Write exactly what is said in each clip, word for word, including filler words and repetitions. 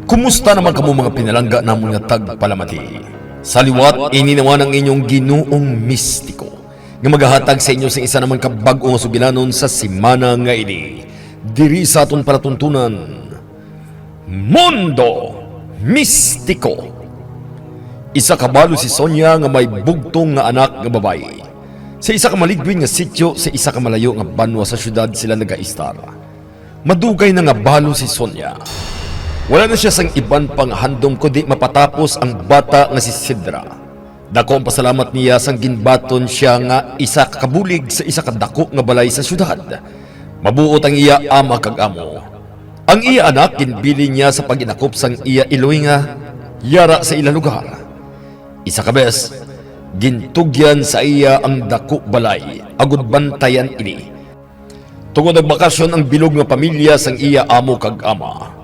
Kumusta naman kamo, mga pinalangga namon nga tagpalamati? Sa liwat, ini naman ang inyong Ginoong mistiko nga magahatag sa inyo sa isa naman ka bag-o nga sugilanon sa semana nga ini, diri sa aton palatuntunan, Mundo Mistiko. Isa ka balo si Sonia nga may bugtong nga anak nga babayi. Sa isa ka maligwin nga sityo, sa isa ka malayo nga banwa sa siyudad sila nagaistar. Madugay na nga balo si Sonia. Wala na siya sang iban pang handom kundi mapatapos ang bata nga si Sidra. Dako ang pasalamat niya sang ginbaton siya nga isa ka kabulig sa isa ka dako nga balay sa siyudad. Mabuot ang iya ama kag amo. Ang iya anak ginbilin niya sa pag-inakop sang iya iloy nga yara sa ila lugar. Isa ka bes, gintugyan sa iya ang dako balay agud bantayan ini. Tungod nagbakasyon ang bilog nga pamilya sang iya amo kag ama.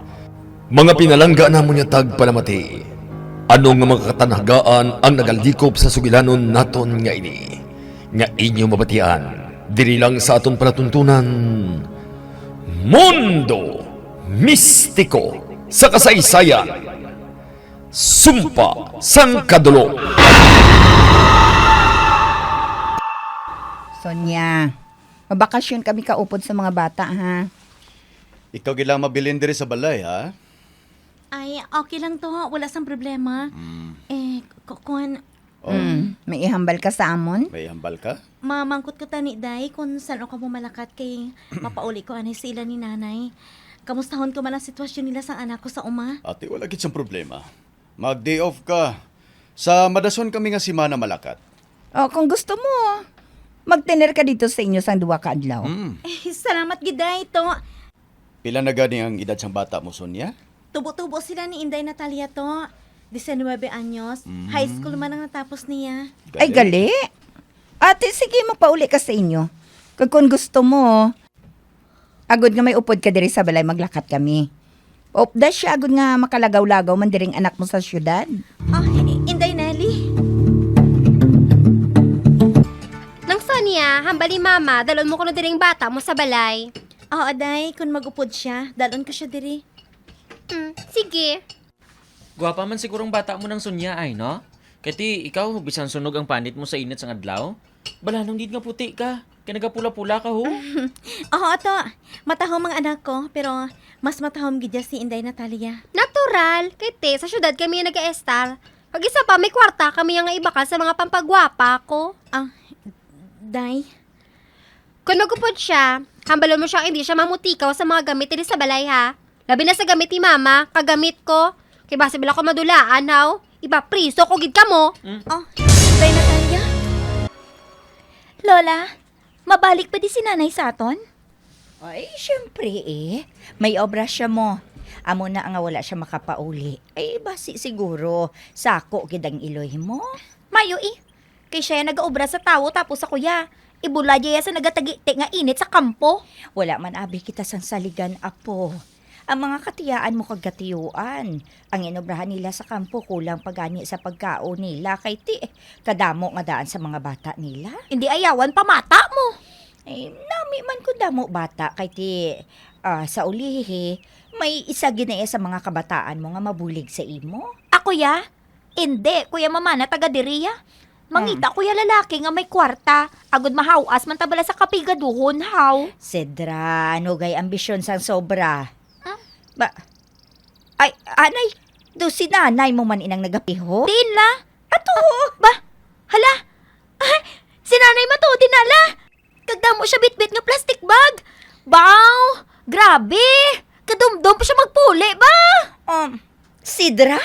Mga pinalangga namon nga tagpalamati, ano nga mga katanhagaan ang nagalikop sa sugilanon naton nga ini, nga inyo mabatian diri lang sa aton palatuntunan, Mundo Mistiko sa Kasaysayan, Sumpa sang Kadulom. Sonia, mabakasyon kami kaupod sa mga bata, ha? Ikaw gid lang mabilin diri sa balay, ha? Ay, okay lang to. Wala sang problema. Mm. Eh, ku-, kuwan, Oh. Mm, may ihambal ka sa amon? May ihambal ka? Mamangkot ko tani, Day, kung san-o kamo malakat kay mapauli ko anay sa ila ni Nanay. Kamustahon ko man ang sitwasyon nila sang anak ko sa uma. Ate, wala gid sang problema. Mag-day off ka. Sa madason kami nga semana malakat. Oh, kung gusto mo, magtener ka dito sa inyo sang duha ka adlaw. Mm. Eh, salamat gid, Day, to. Pila na gani ang edad sang bata mo, Sonia? Tubo-tubo sila ni Inday Natalia to. Diecinuebe anyos. Mm. High school man ang natapos niya. Ay, gali. Ate, sige, mapauli ka sa inyo. Kag kung gusto mo, agod nga may upod ka diri sa balay, maglakat kami. Upda siya agod nga makalagaw-lagaw man diring anak mo sa siyudad. Ah, Inday Nelly. Nang Sonia, hambal ni Mama, dalon mo kuno diring bata mo sa balay. Oo, Day, kun mag-upod siya, dalon ko siya diri. Mm, sige. Gwapa man siguro ang bata mo nang Sonia ay, no? Kay ti, ikaw, bisan sunog ang panit mo sa init sang adlaw, balanon gid nga puti ka, kay nagapula-pula ka, ho. Oo, to. Matahom ang anak ko, pero mas matahom gid siya si Inday Natalia. Natural, kay ti, sa syudad kami nag-estar. Kag isa pa, may kwarta kami nga ibakal sa mga pampagwapa ko. Ah, Day. Kung mag-upod siya, hambalon mo siya hindi siya mamutikaw sa mga gamit diri sa balay, ha? Labi na sa gamit ni Mama, kag gamit ko. Kay basi bala ko madulaan, haw? Ipapriso ko gid kamo. Mm. Oh, Day Natalia? Lola, mabalik pa di si Nanay sa aton? Ay, syempre eh. May obra siya mo. Amo na nga wala siya makapauli. Ay, basi siguro, sako gid ang iloy mo. Mayo eh. Kay siya nagaobra sa tawo tapos sa kuya. Ibula diya sa nagatagiti nga init sa kampo. Wala man abi kita sang saligan, apo. Ang mga katiyaan mo kag katiyuan, ang inobrahan nila sa kampo kulang pa gani sa pagkaon nila kay ti kadamo nga daan sa mga bata nila. Hindi ayawan pa mata mo. Eh, nami man kung damo bata kay ti, ah, sa ulihi, may isa gid na iya sa mga kabataan mo nga mabulig sa imo. Ako ya? Indi, Kuya Mamana, taga diri ya. Mangita Hmm. ko ya lalaki nga may kwarta, agod mahaw-as man ta bala sa kapigaduhon, haw. Sidra, ano gay ambisyon sang sobra? Hmm? Ba, ay, anay, do si nanay mo man inang nagapiho? Diin la? Ato. Ba, hala, ay, si nanay matuod din na la. Kag damo siya bitbit nga plastic bag. Baw! Grabe! Kadumdom pa siya magpuli ba? Um, Sidra?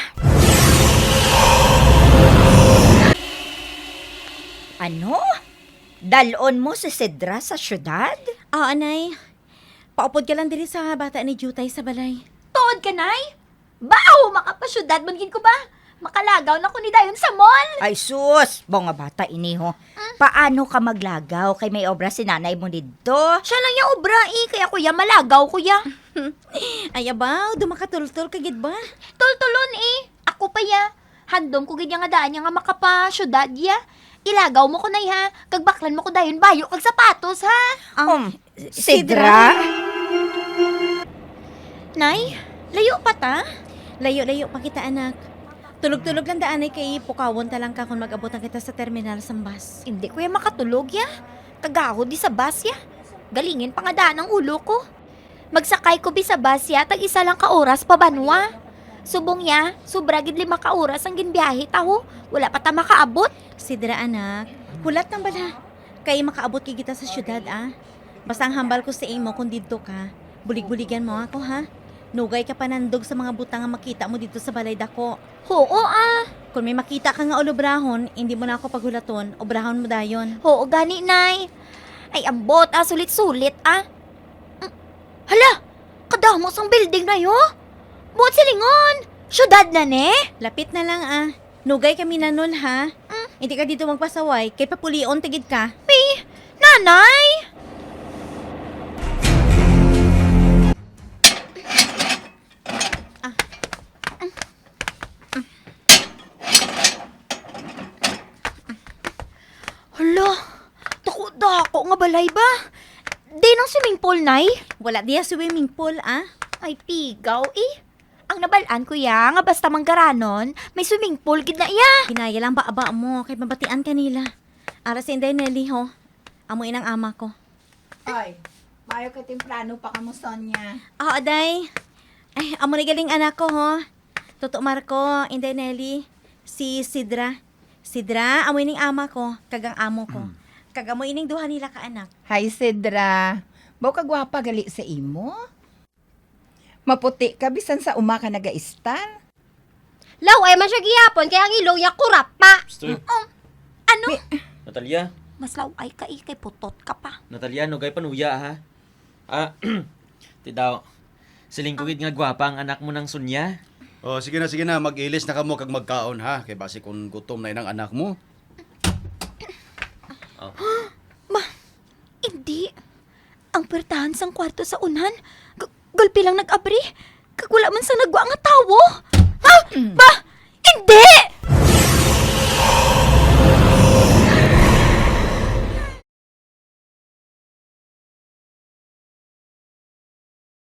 Ano? Dalon mo si Sidra sa syudad? Oo, Nay. Paupod ka lang diri sa bata ni Jutay sa balay. Tuod ka, Nay? Baw! Makapasyudad man gid ko ba? Makalagaw na ko ni dayon sa mall. Ay sus, baw nga bata ini ho. Mm. Paano ka maglagaw kay may obra si nanay mo didto? Siya lang ya obra eh, kay ako ya malagaw ko ya. Ay abaw, do makatultol ka gid ba? Tultulon eh. Ako pa ya. Handom ko gid ya nga daan ya nga makapasyudad ya. Ilagaw mo ko, Nay, ha? Kag baklan mo ko dayon bayo kag sapatos, ha? Ah, Um, Sidra? Sidra? Nay, layo pa ta? Layo-layo pa kita, anak. Tulog-tulog lang daan ay kay pukawon ta lang ka kung mag-abot na kita sa terminal sang bus. Hindi ko ya makatulog ya. Kagahod di sa bus ya. Galingin pa nga daan ang ulo ko. Magsakay ko bi sa bus ya, tag isa lang ka oras pa banwa. Subong ya, sobra gid lima ka oras ang ginbiyahe ta ho. Wala pa ta makaabot. Sidra, anak, hulat lang bala. Kay makaabot kay kita sa syudad, ah. Basta ang hambal ko sa imo, kung didto ka, bulig-buligan mo ako, ha? Nugay ka panandog sa mga butang nga makita mo didto sa balay dako. Huo, ah. Kung may makita ka nga ulobrahon, hindi mo na ako paghulaton, obrahon mo dayon. Huo gani, Nay. Ay, ambot, ah, sulit-sulit, ah. Mm. Hala, kadamo sang building na yo. Buot silingon, syudad na ni. Lapit na lang, ah. Nugay kami nanol, ha? Mm. Hindi ka dito magpasaway, kay papulion ta gid ka. Pi, nanay! Ah. Hala, dako-dako nga balay ba? Di nang swimming pool, Nay? Wala diya swimming pool, ah. Ay, pigaw, eh. Ang nabalaan ko ya nga basta manggaranon, may swimming pool gid na iya. Hinaya lang ba aba mo, kay mabatian ka nila. Ara si Inday Nelly, ho. Amo inang ama ko. Ay, maayo kay temprano pa kamo, Sonia. Oo, day. Ay, amo ni galing anak ko, ho. Toto Marco, Inday Nelly, si Sidra. Sidra, amo ining ama ko, kag ang amo ko. Kag amo ining duha nila ka anak. Hi, Sidra. Baw ka gwapa gali sa imo? Maputi ka bisan sa uma ka nagaistar. Law-ay man siya gihapon, kay ang ilong niya kurapa. Psst, uy. Um, ano? Mi- Natalia. Mas law-ay ka, eh, kay putot ka pa. Natalia, nugay panuya, ha? Ah, ti daw, siling ko gid nga gwapa ang anak mo nang Sonia. Oh, sige na, sige na, mag-ilis na kamo kag magkaon, ha? Kay basi kung gutom na inang anak mo. Oh. Ma, hindi. Ang puwertahan sang kwarto sa unhan, g-, gulpi lang nag-abri. Kag wala man sang nagwa nga tawo. Ha? Mm. Ba? Hindi!